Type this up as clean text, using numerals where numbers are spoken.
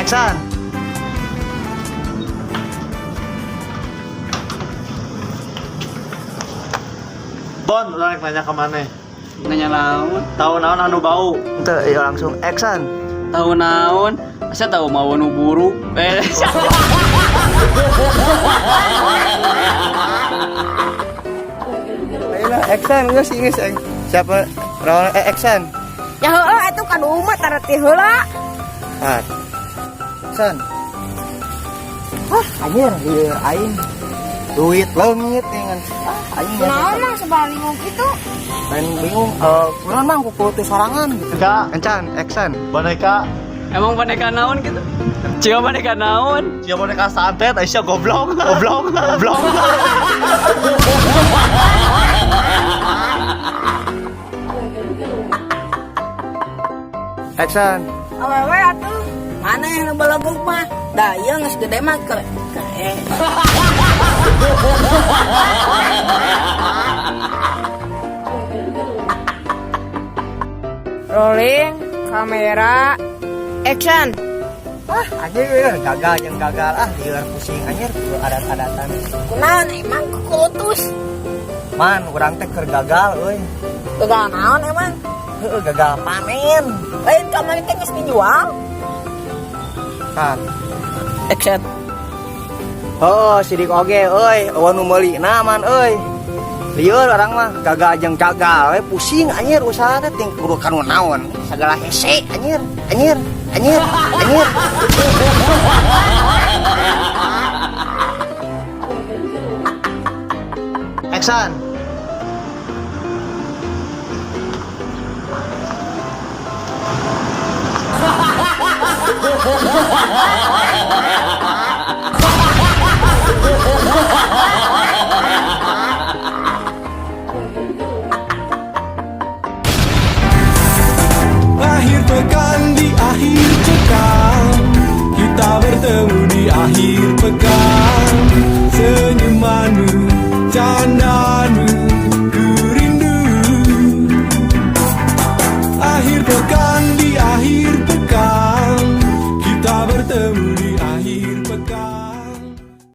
Action. Bon, urang rek nanya ka maneh. Nanya naon? Tahu naon anu bau? Ente, ayo langsung action. Tahu naon? Asa tahu mau nu buruk? Eh, Ayolah, action geus geus. Siapa? Roll action. Ya heeh atuh ka rumah tarati heula. Ah. Action. Ah, anjir, lieur aing. Duit leungit dengan ah aing Kunaon Mang sabaraha bingung kitu? Lain bingung, eh kunaon Mang kuku teh sorangan gitu. Enggak. Encan, action. Boneka. Emang boneka naon gitu? Cia boneka naon? Sia boneka santet, Aisyah goblok, goblok, goblok. Action. Awewe atuh. Mana yang balagog mah? Dah ieu geus gede mah keur eh. Rolling kamera action. Ah, anjir lieur gagal yang gagal ah lieur pusing anjir kudu adat-adatan. Kunaon emang kukulutus? Man, urang teh keur gagal euy. Gagal naon emang? Heeh, gagal panen. Lain kamari teh geus dijual. Kan. Action. Oh, sidik oge euy, eueuh nu meuli na man euy. Lieur urang mah gagal jeung gagal we pusing anjir usaha teh ting kudu kanu naon. Sagala hese anjir, anjir, anjir, anjir. Action.